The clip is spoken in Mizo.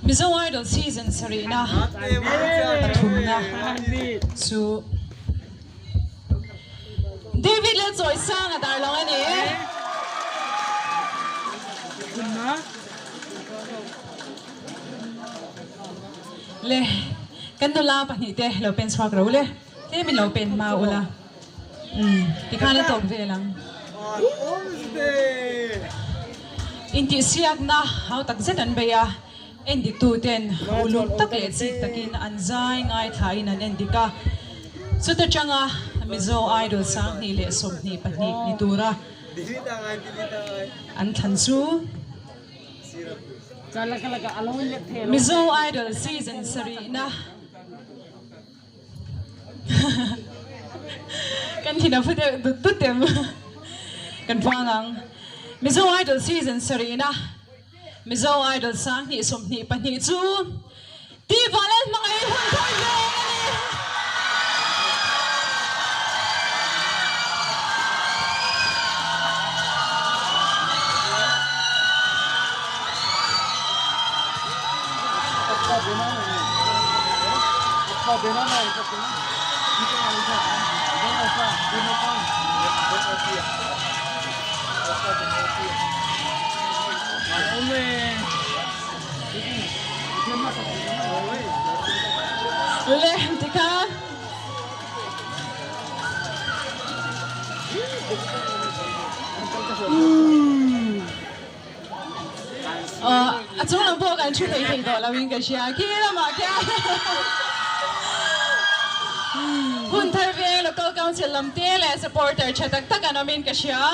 Mizo Idol season sarihna pathumna chu David Lalchawisanga darlawng a ni e. Le, kan nula pahnihte lo pen chhuak ro le, tlemin lo pen hma ula. Umm, tikhan a tawp vel ang. Intihsiakna hau tak zet an bei a, endiktuten ten uluk tak leh chik takin an zai ngaithlain an endik a. Chuta tanga Mizo Idol 2022 ni tura an thlan chu Mizo Idol season sarihna Kan thin a phu deuh dut dut em kan vang ang. Mizo Idol season sarihna Mizo Idol 2022 chu Tiva Lalhmangaih hun thawi veng a ni. Le tikhan A chung lam pawh kan thu thei thei tawh lo in ka hria khi lamah khian hun thar veng local council lam te leh supporter tha tak tak an awm in ka hria.